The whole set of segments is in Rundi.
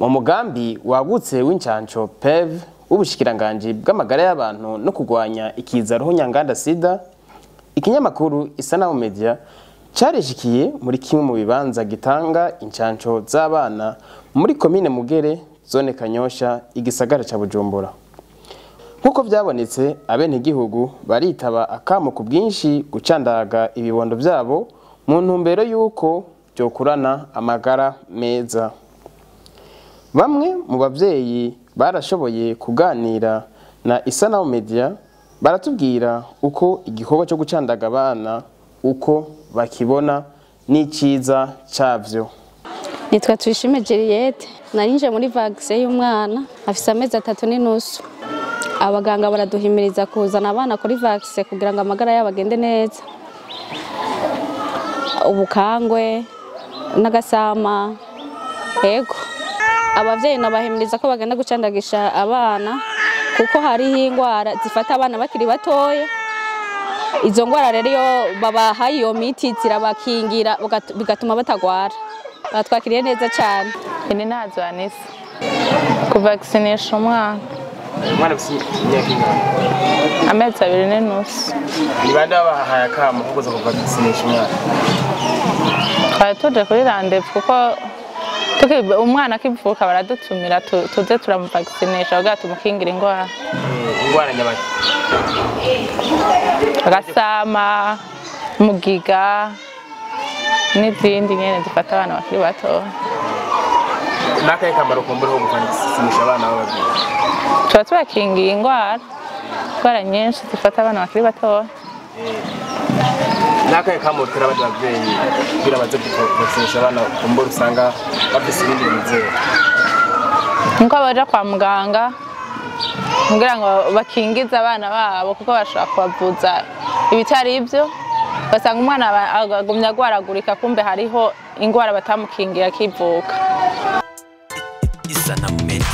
Mu mugambi wagutse w'incanco PEV w'ubushikiranganji bw'amagara y'abantu no kugwanya ikiza ruhunyanganda sida, ikinyamakuru Isanamu Media carishikiye muri kimwe mu bibanza gitanga incanco z'abana muri komine Mugere, zone Kanyosha, igisagara ca Bujumbura. Nkuko vyabonetse, abenegihugu baritaba akamo ku bwinshi gucandaga ibibondo vyabo mu ntumbero y'uko vyokurana amagara meza. Bamwe mu bavyeyi barashoboye kuganira na Isanamu Media, baratubwira uko igikorwa cyo gucandaga abana uko bakibona n'iciza cavyo. Nitwa Tuyishime Juliette, narinje muri vaccine y'umwana afise amezi 3.5. Abaganga baraduhimiriza kuzana abana kuri vaccine kugira ngo amagara yabo agende neza. Ubukangwe n'agasama, yego. Abavyeyi nabahimiriza ko bagenda gucandagisha abana kuko hariho ingwara zifata abana bakiri batoya. Izo ngwara rero iyo babahaye iyo miti zirabakingira bigatuma batagwara. Batwakiriye neza cyane. Ini nazo anisi kuvaccinisha umwana. Umwana afise imyaka ingana? Amezi 2.5. Ni bande babahaye akamo ko kuza kuvaccinisha umwana? Twari tuje kuri rendez-vous kuko umwana akivuka baradutumira tuze turamuvaccinisha kugira tumukingira ingwara. Ingwara nyabaki? Agasama, mugiga n'izindi nyene zifata abana bakiri bato. Nakahe kamaro kumbura ko guvaccinisha abana b'ababyeyi? Tuba tubakingiye ingwara nyinshi zifata abana bakiri bato. Nakahe kamaro utera abandi bavyeyi kugira baze guvaccinisha abana kumbura usanga bafise ibindi bizera? Nkuko baja kwa muganga kugira ngo bakingize abana babo kuko bashobora kubavuza ibitari ivyo, basanga umwana agumya agwaragurika kumbe hariho ingwara batamukingiye akivuka. Isanamu Media.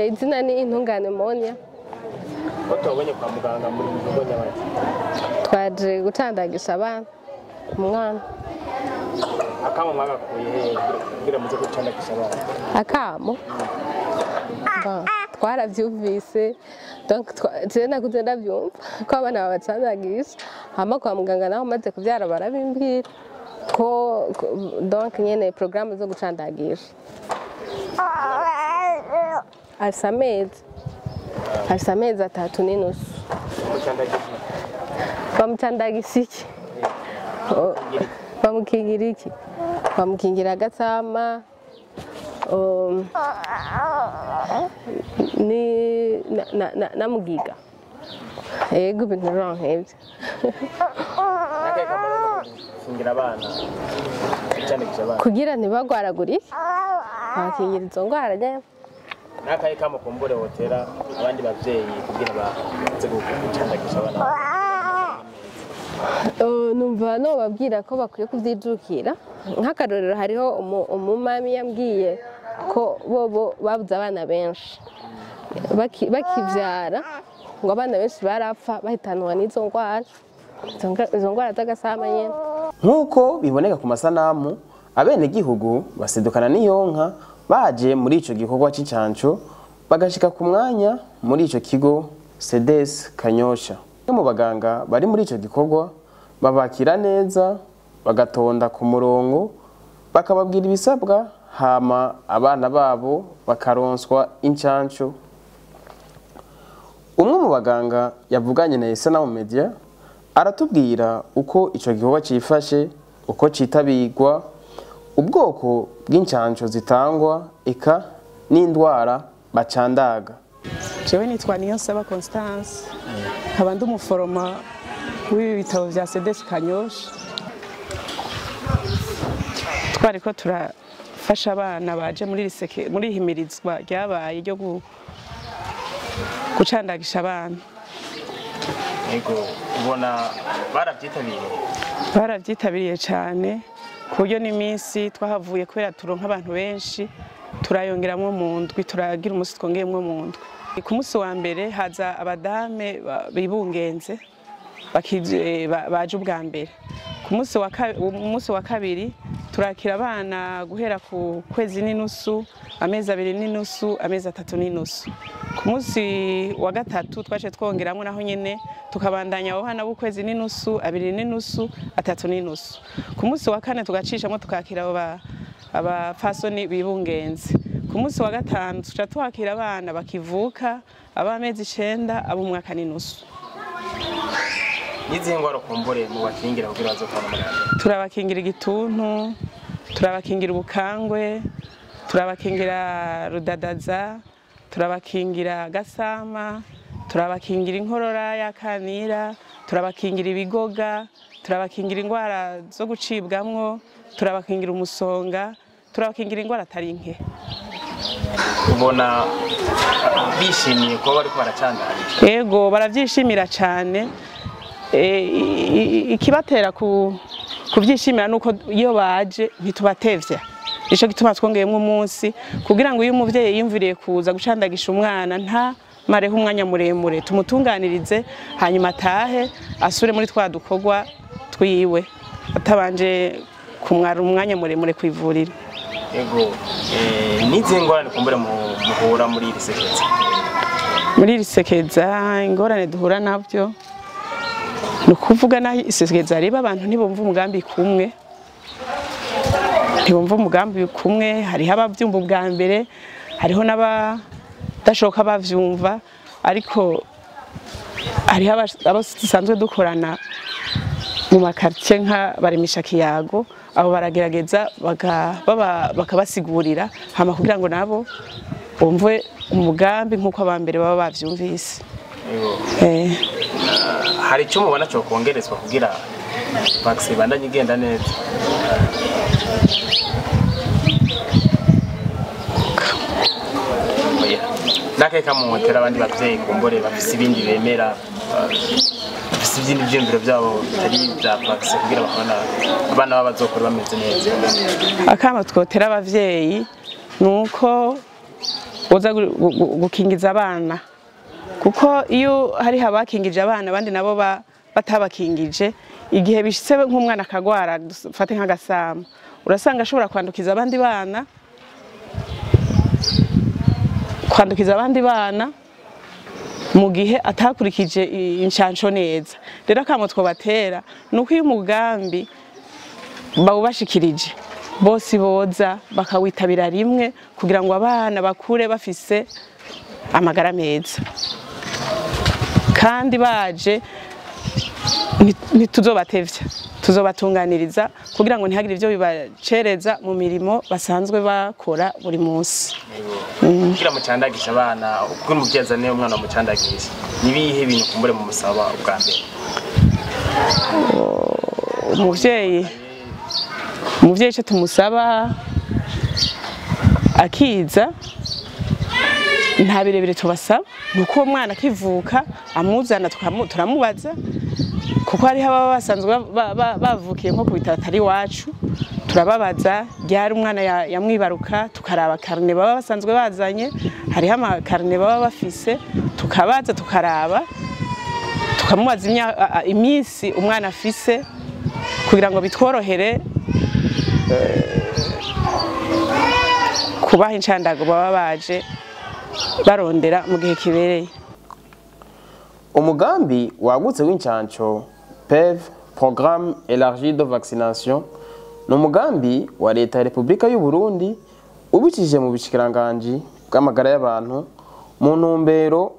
Izina ni Intungane Monia. Ko tubonye kwa muganga muri bigo nyabaki? Twaje gucandagisha abana umwana. Akamo mwagakuye he kugira muze gucandagisha abana? Akamo twaravyumvise, donc je nakuze ndavyumva ko abana babacandagisha, hama kwa muganga naho maze kuvyara barabimbwira ko donc nyene programme zo gucandagisha. Afise amezi 3.5. Bamucandagisha iki? Bamukingira iki? Bamukingira agasama ni na mugiga. Yego ibintu nk'ivyo. Nakahe kamaro ko gukingira abana? Gucandagisha abana kugira ntibagwaragurike, bakingira izo ngwara nyene. Nakahe kamo kumbure wotera abandi bavyeyi kugira baze gucandagisha abana? Numva nobabwira ko bakwiye kuvyijukira. Nk'akarorero hariho umumami yambwiye ko bobo babuze abana benshi, Bakivyara ngo abana benshi barapfa bahitanwa n'izo ndwara, izo ndwara z'agasama nyene. Nk'uko biboneka ku masanamu, abenegihugu basidukana n'iyonka baje muri ico gikorwa c'incanco, bagashika ku mwanya muri ico kigo CDS Kanyosha. Bamwe mu baganga bari muri ico gikorwa babakira neza, bagatonda ku murongo, bakababwira ibisabwa, hama abana babo bakaronswa incanco. Umwe mu baganga yavuganye na Isanamu Media aratubwira uko ico gikorwa cifashe, uko citabirwa, ubwoko bw'incanco zitangwa, eka n'indwara bacandaga. Jewe nitwa Niyonsaba Constance, nkaba ndi umuforoma w'ibi bitabo vya CDS Kanyosha. Twariko turafasha abana baje muri riseke muri himirizwa ryabaye ryo gucandagisha abana. Ego, ubona baravyitabiriye? Baravyitabiriye cane, ku buryo n'iminsi twahavuye kubera turonka abantu benshi turayongeramwo mu ndwi, turagira umunsi twongeyemwo mu ndwi. Ku munsi wa mbere haza abadame bibungenze baje ubwa mbere. Ku munsi wa kabiri turakira abana guhera ku kwezi n'inusu, amezi 2 n'inusu, amezi 3 n'inusu. Ku munsi wa gatatu twaje twongeramwo naho nyene tukabandanya abo bana b'ukwezi n'inusu, 2 n'inusu, 3 n'inusu. Ku munsi wa kane tugacishamwo tukakira abo abapfasoni bibungenze. Ku munsi wa gatanu tuca twakira abana bakivuka, ab'amezi 9, ab'umwaka n'inusu. Nizihe ngwara kumbure mu bakingira kugira bazokora muganga? Turabakingira igituntu, turabakingira ubukangwe, turabakingira rudadaza, turabakingira gasama, turabakingira inkorora y'akanira, turabakingira ibigoga, turabakingira indwara zo gucibwamwo, turabakingira umusonga, turabakingira indwara atari nke. Ubona bishimiye kuba bariko baracandagisha? Yego, baravyishimira cane. Ikibatera kuvyishimira nuko iyo baje ntitubatevya. Ico gituma twongeyemwo umunsi kugira ngo iyo umuvyeyi yiyumviriye kuza gucandagisha umwana nta mareho umwanya muremure, tumutunganirize hanyuma atahe asure muri twa dukorwa twiwe atabanje kumwara umwanya muremure kwivurira. Ego, nizihe ngorane kumbure muhura muri iri sekeza? Muri iri sekeza ingorane duhura navyo ni ukuvuga naho isekeza riba abantu ntibumva umugambi kumwe, ntibumva umugambi kumwe. Hariho abavyumva ubwa mbere, hariho n'abadashoka bavyumva, ariko hariho abo dusanzwe dukorana mu makartie nka baremisha kiyago, abo baragerageza bakabasigurira hama kugira ngo nabo bumve umugambi nk'uko abambere baba bavyumvise. Hari icyo mubona cyo kongerezwa kugira vaccine ibandanye igenda neza? Nakeka muhotera abandi bavyeyi kumbore bafise ibindi bemera, bafise ibindi vyiyumviro vyabo bitari ivya vaccine kugira bakabona abana babo bazokura bameze neza. Akamo twotera abavyeyi nuko boza gukingiza abana, kuko iyo hari habakingije abana abandi nabo batabakingije, igihe bishitse nk'umwana akagwara dufate nk'agasama, urasanga ashobora kwandukiza abandi bana, kwandukiza abandi bana mu gihe atakurikije incanco neza. Rero akamo twobatera nuko iyo umugambi bawubashikirije bose boza bakawitabira rimwe kugira ngo abana bakure bafise amagara meza, kandi baje ntituzobatevya, tuzobatunganiriza kugira ngo ntihagire ivyo bibacereza mu mirimo basanzwe bakora buri munsi. Kugira mucandagisha abana, kuko umuvyeyi azane umwana mucandagisha, nibihe bintu kumbure mu musaba ubwa mbere? Umuvyeyi ico tumusaba akiza nta birebire tubasaba, nuko uwo mwana akivuka amuzana turamubaza, kuko hariho ababa basanzwe bavukiye nko ku bitaro atari iwacu, Turababaza ryari umwana yamwibaruka, tukaraba carnet baba basanzwe bazanye. Hariho ama carnet baba bafise, tukabaza, tukaraba, tukamubaza iminsi umwana afise kugira ngo bitworohere kubaha incandago baba baje barondera mu gihe kibereye. Umugambi wagutse w'incanco PEV, Programme Élargi de Vaccination, ni umugambi wa leta ya Repubulika y'u Burundi ubicishije mu bushikiranganji bw'amagara y'abantu mu ntumbero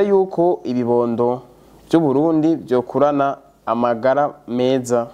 y'uko ibibondo by'u Burundi byokurana amagara meza.